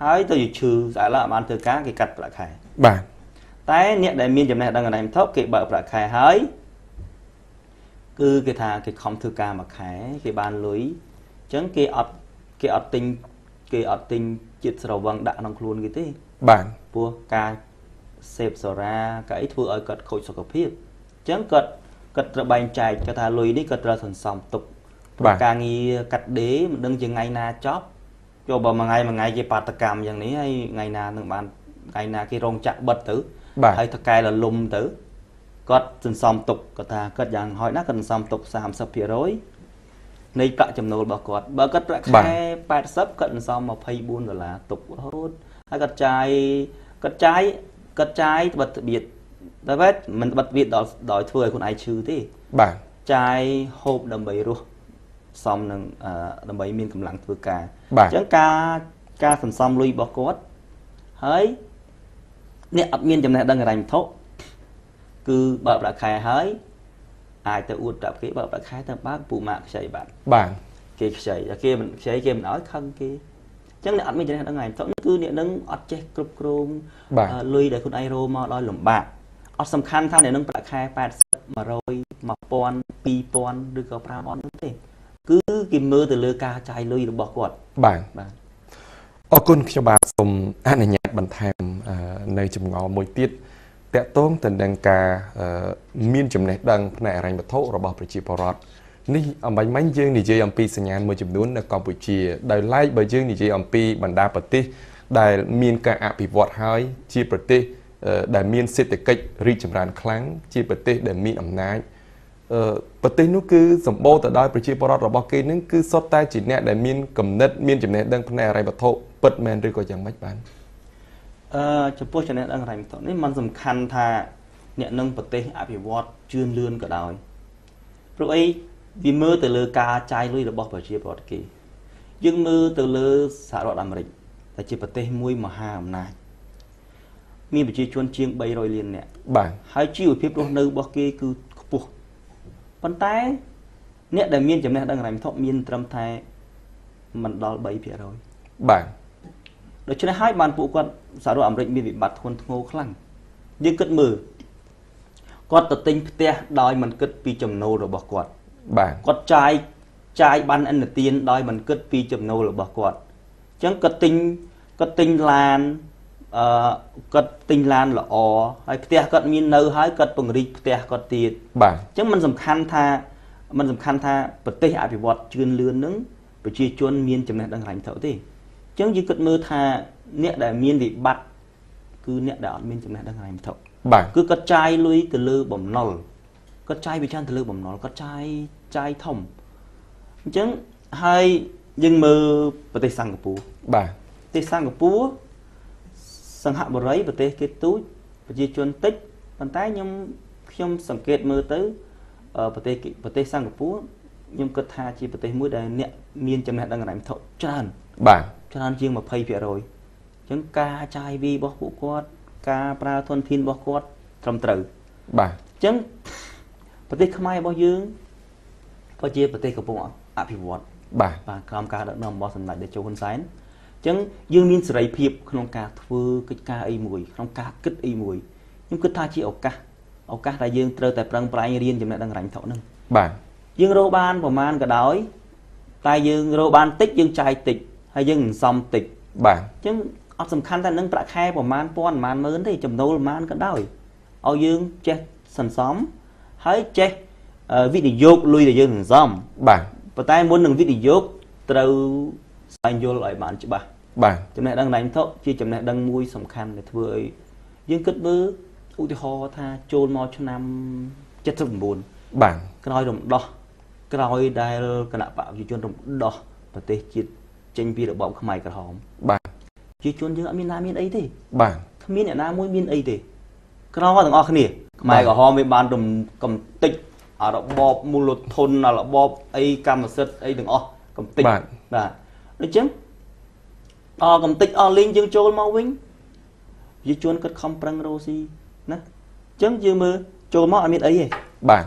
ហើយទៅជាឈឺស្អែកឡើងអត់បានធ្វើការគេកាត់ប្រាក់ខែបាទតែអ្នកដែលមានចំណេះដឹងហិរញ្ញវត្ថុគេបើកប្រាក់ខែហើយគឺគេថាគេខំធ្វើការមួយខែគេបានលុយអញ្ចឹងគេអត់ទិញជាតិស្រវឹងដាក់ក្នុងខ្លួនគេទេបាទព្រោះការសេពសូរ៉ាការអីធ្វើឲ្យគាត់ខូចសុខភាពអញ្ចឹងគាត់ត្រូវបែងចែកគាត់ថាលុយនេះគាត់ត្រូវសន្សំទុកព្រោះការងារកាត់ដេរមិនដឹងជាថ្ងៃណាចប់ចូលបើមួយថ្ងៃគេបាតកម្មយ៉ាងនេះហើយថ្ងៃណានឹងបានថ្ងៃណាគេរោងចក្របិទទៅហើយថកែលលំទៅគាត់សន្សំទុកគាត់ថាគាត់យ៉ាងហោចណាស់គាត់សន្សំទុក 30% នៃប្រាក់ចំណូលរបស់គាត់បើគាត់ប្រាក់ខែ80គាត់សន្សំ24ដុល្លារទុករហូតហើយគាត់ចាយត្បិតត្បៀតតែមិនត្បិតត្បៀតដល់ដោយធ្វើឲ្យខ្លួនឯងឈឺទេបាទចាយហូបដើម្បីរស់សំនឹងដើម្បីមានកម្លាំងធ្វើការអញ្ចឹងការសន្សំលុយរបស់គាត់ហើយអ្នកអត់មានចំណេះដឹងហិរញ្ញវត្ថុគឺបើកប្រាក់ខែហើយអាចទៅអួតប្រាប់គេបើកប្រាក់ខែទៅបើកពូម៉ាក់ខ្ចីបាទបាទគេខ្ចីតែគេមិនខ្ចីគេមិនឲ្យខឹងគេអញ្ចឹងអ្នកអត់មានចំណេះដឹងហិរញ្ញវត្ថុគឺអ្នកនឹងអត់ចេះគ្រប់គ្រងលុយដែលខ្លួនឯងរកមកដោយលំបាកអត់សំខាន់ថាអ្នកនឹងប្រាក់ខែ80 100 1000 2000ឬក៏5000នោះទេគឺគេមើលទៅលើការចាយលុយរបស់គាត់បាទបាទអរគុណខ្ញុំបាទសូមអនុញ្ញាតបន្ថែមនៅចម្ងល់មួយទៀតតកតងទៅនឹងការមានចំណេះដឹងផ្នែកហិរញ្ញវត្ថុរបស់ប្រជាពលរដ្ឋនេះអំបញ្ញមិញយើងនិយាយអំពីសញ្ញាណមួយចំនួននៅកម្ពុជាដោយឡែកបើយើងនិយាយអំពីបណ្ដាប្រទេសដែលមានការអភិវឌ្ឍហើយជាប្រទេសដែលមានសេដ្ឋកិច្ចរីកចម្រើនខ្លាំងជាប្រទេសដែលមានអំណាចប្រទេសនោះគឺសម្បូរទៅដោយប្រជាពលរដ្ឋរបស់គេនឹងគឺសុទ្ធតែជាអ្នកដែលមានគំនិតមានចំណេះដឹងផ្នែកហិរញ្ញវត្ថុពិតមែនឬក៏យ៉ាងម៉េចបានចំពោះចំណេះដឹងហិរញ្ញវត្ថុនេះมันសំខាន់ថាអ្នកនឹងប្រទេសអភិវឌ្ឍជឿនលឿនក៏ដោយព្រោះអីវាមើលទៅលើការចាយលុយរបស់ប្រជាពលរដ្ឋគេយើងមើលទៅលើសហរដ្ឋអាមេរិកដែលជាប្រទេសមួយមហាអំណាចមានប្រជាជនជាង300លាននាក់បាទហើយជីវភាពរស់នៅរបស់គេគឺខ្ពស់ប៉ុន្តែអ្នកដែលមានចំណេះដឹងហិរញ្ញវត្ថុមានត្រឹមតែមិនដល់ 3% បាទដូច្នេះហើយបានពួកគាត់សហរដ្ឋអាមេរិកមានវិបត្តិធ្ងន់ធ្ងរខ្លាំងយើងគិតមើលគាត់ទៅទិញផ្ទះដោយមិនគិតពីចំណូលរបស់គាត់បាទគាត់ចាយបានឥណទានដោយមិនគិតពីចំណូលរបស់គាត់អញ្ចឹងគាត់ទិញឡានគាត់ទិញឡានល្អហើយផ្ទះគាត់មាននៅហើយគាត់ពង្រីកផ្ទះគាត់ទៀតបាទអញ្ចឹងមិនសំខាន់ថាប្រទេសអភិវឌ្ឍជឿនលឿននឹងប្រជាជនមានចំណេះដឹងហិរញ្ញវត្ថុទេអញ្ចឹងយើងគិតមើលថាអ្នកដែលមានវិបត្តិគឺអ្នកដែលអត់មានចំណេះដឹងហិរញ្ញវត្ថុបាទគឺគាត់ចាយលុយទៅលើបំណុលគាត់ចាយវាច្រើនទៅលើបំណុលគាត់ចាយធំអញ្ចឹងហើយយើងមើលប្រទេសសិង្ហបុរីបាទប្រទេសសិង្ហបុរីសិង្ហបុរីប្រទេសគេទូចប្រជាជនតិចប៉ុន្តែខ្ញុំសង្កេតមើលទៅប្រទេសសិង្ហបុរីខ្ញុំគិតថាជាប្រទេសមួយដែលអ្នកមានចំណេះដឹងហិរញ្ញវត្ថុច្រើនបាទច្រើនជាង 20% អញ្ចឹងការចាយវាយរបស់ពួកគាត់ការប្រើធនធានរបស់គាត់ត្រឹមត្រូវបាទអញ្ចឹងប្រទេសខ្មែររបស់យើងក៏ជាប្រទេសកំពុងអភិវឌ្ឍបាទបាទក្រោមការដឹកនាំរបស់សម្ដេចតេជោហ៊ុនសែនអញ្ចឹងយើងមានសេរីភាពក្នុងការធ្វើកិច្ចការអីមួយក្នុងការគិតអីមួយខ្ញុំគិតថាជាឱកាសដែលយើងត្រូវតែប្រឹងប្រែងរៀនចំណេះដឹងហិរញ្ញវត្ថុហ្នឹងបាទយើងរកបានប្រមាណក៏ដោយតែយើងរកបានតិចយើងចាយតិចហើយយើងសន្សំតិចបាទអញ្ចឹងអត់សំខាន់តែនឹងប្រាក់ខែប្រមាណពាន់ប្រមាណម៉ឺនទេចំណូលប្រមាណក៏ដោយឲ្យយើងចេះសន្សំហើយចេះវិនិយោគលុយដែលយើងសន្សំបាទប៉ុន្តែមុននឹងវិនិយោគត្រូវស្វែងយល់ឲ្យបានច្បាស់បាទចំណេះដឹងហិរញ្ញវត្ថុជាចំណេះដឹងមួយសំខាន់ដែលធ្វើឲ្យយើងគិតមើលឧទាហរណ៍ថាចូលមកឆ្នាំ79បាទក្រោយរំដោះក្រោយដែលគណៈបក្សប្រជាជនរំដោះប្រទេសជាតិចេញពីរបបខ្មែរក្រហមបាទប្រជាជនយើងអត់មានណាមានអីទេបាទគ្មានអ្នកណាមួយមានអីទេក្រទាំងអស់គ្នាខ្មែរក្រហមវាបានកំតិចរបបមូលធនរបបអីកម្មសិទ្ធិអីទាំងអស់កំតិចបាទដូច្នេះដល់កំតិចអស់លេងយើងចូលមកវិញប្រជាជនគាត់ខំប្រឹងរកស៊ីណាអញ្ចឹងយើងមើលចូលមកអត់មានអីទេបាទ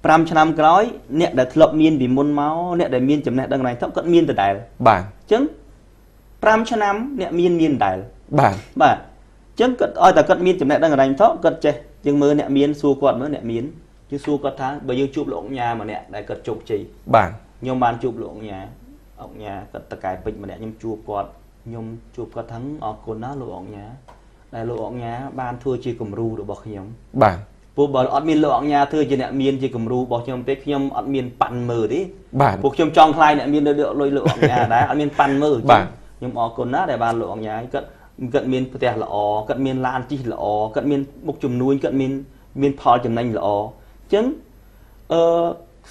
5ឆ្នាំក្រោយអ្នកដែលធ្លាប់មានពីមុនមកអ្នកដែលមានចំណេះដឹងហិរញ្ញវត្ថុគាត់មានដដែលបាទអញ្ចឹង 5ឆ្នាំអ្នកមានមានដែរ បាទ បាទអញ្ចឹងគាត់ឲ្យតែគាត់មានចំណេះដឹងហិរញ្ញវត្ថុគាត់ចេះយើងមើលអ្នកមានសួរគាត់មើលអ្នកមានយើងសួរគាត់ថាបើយើងជួបលោកអុកញ៉ាម្នាក់ដែលគាត់ជោគជ័យ បាទ ខ្ញុំបានជួបលោកអុកញ៉ាអុកញ៉ាគាត់តកែពេជ្រម្នាក់ខ្ញុំជួបគាត់ខ្ញុំជួបគាត់ថាអរគុណណាលោកអុកញ៉ាដែលលោកអុកញ៉ាបានធ្វើជាគំរូរបស់ខ្ញុំ បាទ ព្រោះបើអត់មានលោកអុកញ៉ាធ្វើជាអ្នកមានជាគំរូរបស់ខ្ញុំទេខ្ញុំអត់មានប៉ាន់មើលទេ បាទ ព្រោះខ្ញុំចង់ខ្លាយអ្នកមានលើលុយលោកអុកញ៉ាដែរអត់មានប៉ាន់មើល បាទ ខ្ញុំអរគុណណាស់ដែលបានលោកអុកញ៉ាគាត់គាត់មានផ្ទះល្អគាត់មានឡានជិះល្អគាត់មានមុខជំនួញគាត់មានមានផលចំណេញល្អអញ្ចឹងអឺ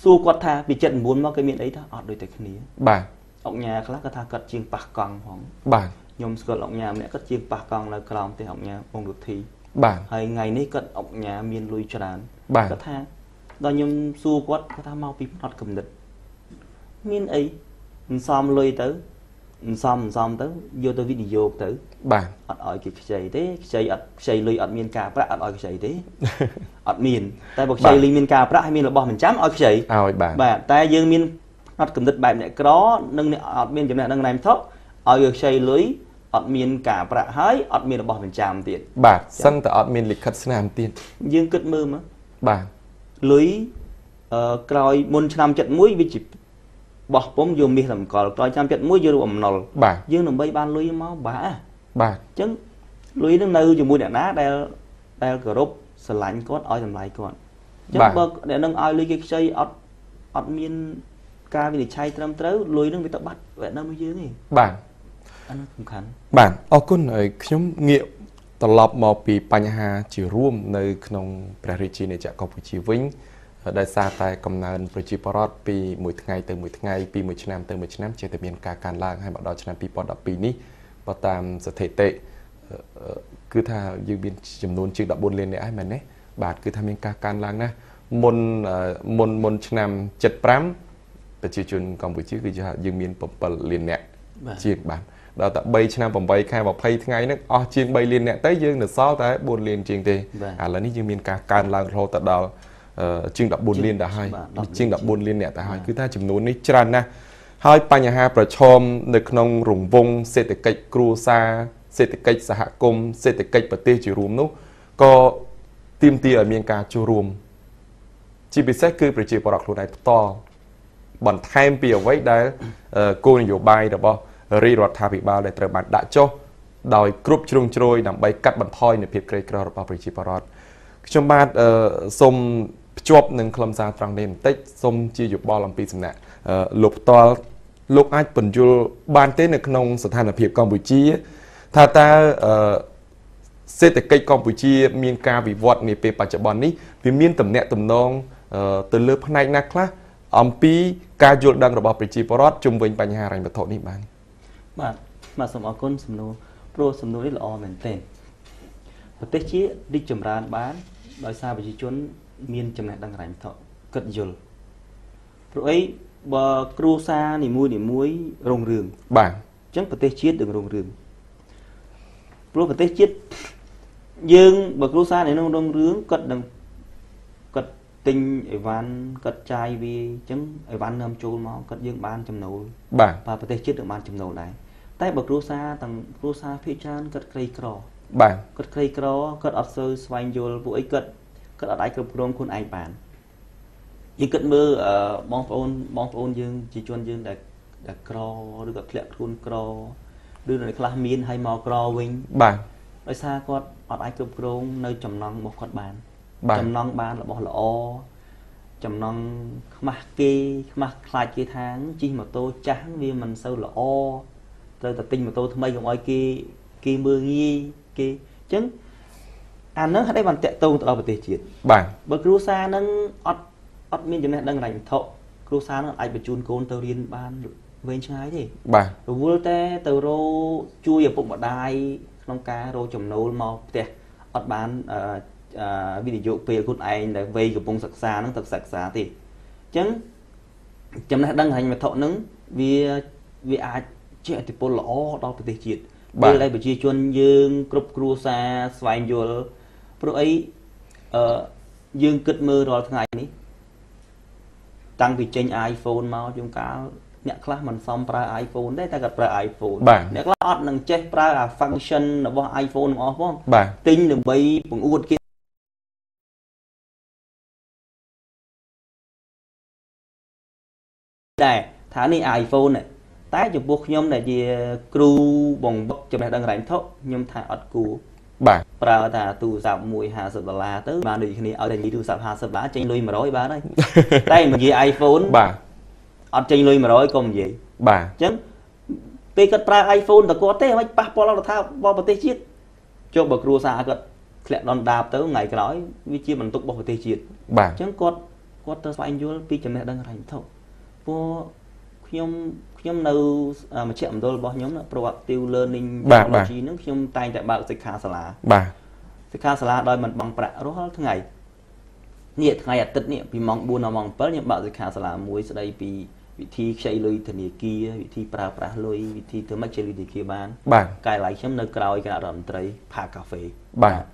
សួរគាត់ថាពី79មកគេមានអីថាអត់ដូចតែគ្នា បាទ អុកញ៉ាខ្លះគាត់ថាគាត់ជាងប៉ះកង់ផង បាទ ខ្ញុំស្គាល់អុកញ៉ាម្នាក់គាត់ជាងប៉ះកង់នៅក្រោមផ្ទះអុកញ៉ាវងរុទ្ធី បាទ ហើយថ្ងៃនេះគាត់អុកញ៉ាមានលុយច្រើន បាទ គាត់ថាដល់ខ្ញុំសួរគាត់គាត់ថាមកពីផ្នត់គំនិតមានអីមិនសមលុយទៅមិនសមមិនសមទៅយកទៅវិនិយោគទៅ បាទ អត់ឲ្យគេខ្ចីទេខ្ចីអត់ខ្ចីលុយអត់មានការប្រាក់អត់ឲ្យខ្ចីទេអត់មានតែបើខ្ចីលុយមានការប្រាក់ហើយមានរបស់មិនចាំឲ្យខ្ចី ឲ្យបាទ បាទតែយើងមានផ្នត់គំនិតបែបអ្នកក្រនិងអ្នកអត់មានចំណេះដឹងណែមថុកឲ្យគេខ្ចីលុយអត់មានការប្រាក់ហើយអត់មានរបស់បញ្ចាំទៀត បាទសឹងតែអត់មានលិខិតស្នាមទៀត យើងគិតមើលមក បាទ លុយក្រោយមុនឆ្នាំ71វាជាបោះពុំយកមាសតម្កល់ក្រោយឆ្នាំ71យករូបអំណុល បាទ យើងដើម្បីបានលុយមកបាទ បាទ អញ្ចឹងលុយនឹងនៅជាមួយអ្នកណាដែលដែលគោរពស្រឡាញ់គាត់ឲ្យតម្លៃគាត់អញ្ចឹងបើអ្នកនឹងឲ្យលុយគេខ្ចីអត់អត់មានការវិនិច្ឆ័យត្រឹមត្រូវលុយនឹងវាទៅបាត់វានៅមួយយើងឯង បាទ អានោះសំខាន់ បាទអរគុណហើយខ្ញុំងាកត្រឡប់មកពីបញ្ហាជារួមនៅក្នុងព្រះរាជាណាចក្រកម្ពុជាវិញដោយសារតែកំណើនប្រជាពលរដ្ឋពីមួយថ្ងៃទៅមួយថ្ងៃពីមួយឆ្នាំទៅមួយឆ្នាំចេះតែមានការកើនឡើងហើយមកដល់ឆ្នាំ2012នេះបើតាមស្ថិតិគឺថាយើងមានចំនួនជាង14លាននាក់ហើយមែនទេបាទគឺថាមានការកើនឡើងណាស់មុនមុនមុនឆ្នាំ75ប្រជាជនកម្ពុជាគឺយើងមាន7លាននាក់ជាងបាទដល់តែ3ឆ្នាំ8ខែ20ថ្ងៃហ្នឹងអស់ជាង3លាននាក់ទៅយើងនៅសល់តែ4លានជាងទេឥឡូវនេះយើងមានការកើនឡើងរហូតដល់ជាង14លានទៅហើយជាង14លានអ្នកទៅហើយគឺថាចំនួននេះច្រើនណាស់ហើយបញ្ហាប្រឈមនៅក្នុងរង្វង់សេដ្ឋកិច្ចគ្រួសារសេដ្ឋកិច្ចសហគមន៍សេដ្ឋកិច្ចប្រទេសជារួមនោះក៏ទាមទារឲ្យមានការចូលរួមជាពិសេសគឺប្រជាពលរដ្ឋខ្លួនឯងផ្ទាល់បន្ថែមពីអ្វីដែលគោលនយោបាយរបស់រាជរដ្ឋាភិបាលដែលត្រូវបានដាក់ចុះដោយគ្រប់ជ្រុងជ្រោយដើម្បីកាត់បន្ថយនូវភាពក្រីក្ររបស់ប្រជាពលរដ្ឋខ្ញុំបាទសូមភ្ជាប់នឹងខ្លឹមសារត្រង់នេះបន្តិចសូមជាយោបល់អំពីសំណាក់លោកផ្ទាល់លោកអាចពន្យល់បានទេនៅក្នុងស្ថានភាពកម្ពុជាថាតើសេដ្ឋកិច្ចកម្ពុជាមានការវិវត្តនាពេលបច្ចុប្បន្ននេះវាមានទំនាក់ទំនងទៅលើផ្នែកណាខ្លះអំពីការយល់ដឹងរបស់ប្រជាពលរដ្ឋជុំវិញបញ្ហាហិរញ្ញវត្ថុនេះបាន បាទបាទសូមអរគុណសំណួរព្រោះសំណួរនេះល្អមែនទែនប្រទេសជាតិរីកចម្រើនបានដោយសារប្រជាជនមានចំណេះដឹងហិរញ្ញវត្ថុគិតយល់ព្រោះអីបើគ្រួសារនីមួយនីមួយរុងរឿង បាទ អញ្ចឹងប្រទេសជាតិនឹងរុងរឿងព្រោះប្រទេសជាតិយើងបើគ្រួសារនេះនឹងរុងរឿងគាត់នឹងគាត់ទិញអីវ៉ាន់គាត់ចាយវាអញ្ចឹងអីវ៉ាន់នាំចូលមកគាត់យើងបានចំណូល បាទ បាទប្រទេសជាតិនឹងបានចំណូលដែរតែបើគ្រួសារទាំងគ្រួសារភាគច្រើនគាត់ក្រីក្រ បាទ គាត់ក្រីក្រគាត់អត់សូវស្វែងយល់ពួកអីគាត់គាត់អត់អាចគ្រប់គ្រងខ្លួនឯងបានយើងគិតមើលបងប្អូនបងប្អូនយើងជាជនយើងដែលដែលក្រឬក៏ធ្លាក់ខ្លួនក្រឬនៅខ្លះមានហើយមកក្រវិញ បាទ ដោយសារគាត់អត់អាចគ្រប់គ្រងនៅចំណង់របស់គាត់បាន បាទ ចំណង់បានរបស់ល្អចំណង់ខ្មាស់គេខ្មាស់ខ្លាចគេថាជិះម៉ូតូចាស់វាមិនសូវល្អត្រូវតែទិញម៉ូតូថ្មីកុំឲ្យគេគេមើលងាយគេអញ្ចឹងអានឹងហេតុអីបានតាក់ទងទៅដល់ប្រទេសជាតិ បាទ បើគ្រួសារនឹងអត់អត់មានចំណេះដឹងហិរញ្ញវត្ថុគ្រួសារនឹងអាចបញ្ជូនកូនទៅរៀនបានវែងឆ្ងាយទេ បាទ រវល់តែទៅរកជួយឪពុកម្ដាយក្នុងការរកចំណូលមកផ្ទះអត់បានវិនិយោគពេលខ្លួនឯងដែលវ័យកំពុងសិក្សាហ្នឹងទៅសិក្សាទេអញ្ចឹងចំណេះដឹងហិរញ្ញវត្ថុហ្នឹងវាវាអាចជាឥទ្ធិពលល្អដល់ប្រទេសជាតិពេលដែលប្រជាជនយើងគ្រប់គ្រួសារស្វែងយល់ព្រោះអីអឺយើងគិតមើលរាល់ថ្ងៃនេះតាំងពីចេញ iPhone មកជួនកាល អ្នកខ្លះមិនសមប្រើ iPhone ទេតែគាត់ប្រើ iPhone អ្នកខ្លះអត់នឹងចេះប្រើអា function របស់ iPhone ទាំងអស់ផងទិញដើម្បីបង្អួតគេដែរថានេះ iPhone តែចំពោះខ្ញុំដែលជាគ្រូបង្វឹកចំណេះដឹងហិរញ្ញវត្ថុខ្ញុំថាអត់គួរបាទប្រើថាទូរស័ព្ទមួយ50ដុល្លារទៅបានដូចគ្នាឲ្យតែនិយាយទូរស័ព្ទ50ដុល្លារចេញលុយ100បាទហើយតែនិយាយ iPhone បាទអត់ចេញលុយ100កុំនិយាយបាទអញ្ចឹងពេលគាត់ប្រើ iPhone តែគាត់ទេមិនប៉ះពាល់ដល់រដ្ឋាភិបាលប្រទេសជាតិចុះបើគ្រួសារគាត់ធ្លាក់ដុនដាបទៅថ្ងៃក្រោយវាជាបន្ទុករបស់ប្រទេសជាតិបាទអញ្ចឹងគាត់ទៅស្វែងយល់ពីចំណេះដឹងហិរញ្ញវត្ថុព្រោះខ្ញុំនៅមជ្ឈមណ្ឌលរបស់ខ្ញុំ Proactive Learning Technology ហ្នឹងខ្ញុំតែងតែបើកសិក្ខាសាលាបាទសិក្ខាសាលាដោយមិនបង់ប្រាក់រាល់ថ្ងៃនេះថ្ងៃអាទិត្យនេះពីម៉ោង4ដល់ម៉ោង7ខ្ញុំបើកសិក្ខាសាលាមួយស្ដីពីវិធីខ្ចីលុយធនាគារវិធីប្រើប្រាស់លុយវិធីធ្វើម៉េចខ្ចីលុយធនាគារបានបាទការិយាល័យខ្ញុំនៅក្រោយគណៈរដ្ឋមន្ត្រីផាកាហ្វេបាទ